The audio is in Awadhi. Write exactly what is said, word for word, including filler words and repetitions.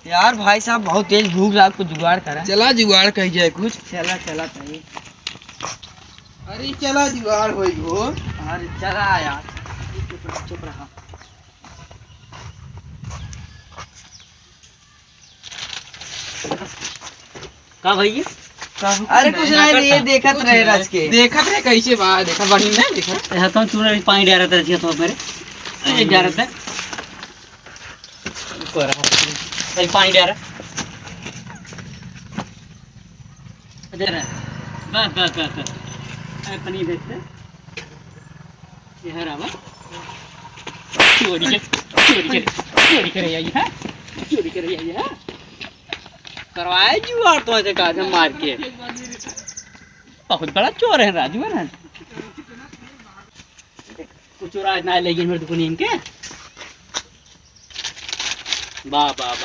यार भाई साहब, बहुत तेज भूख लाग, कुछ जुगाड़ करा। चला जुगाड़ कही जाए कुछ। चला, चला कही। अरे चला जुगाड़ होई हो। अरे चला यार। चुप रहा, चुप रहा। का भैया? अरे कुछ ना, ये देखत रहे रच के। देखत रहे कैसे बा, देखा बढ़िया ना, देखा। ऐसा तो तू नहीं पानी डालत रचिया तो मेरे। ये डालत है। ऊपर आ। चल पानी डाल। इधर आ। बस, बस, बस, बस। अरे पनीर देखते। ये हरा बा। चोरी के, चोरी के, चोरी करे आई, हाँ? चोरी करे आई, हाँ? करवाए जुआर तो ऐसे काज हम मार के। बहुत बड़ा चोर है राजू, है ना? कुछ चोरा ना ले गए मेरे दुकान इनके। वाह, वाह, वाह।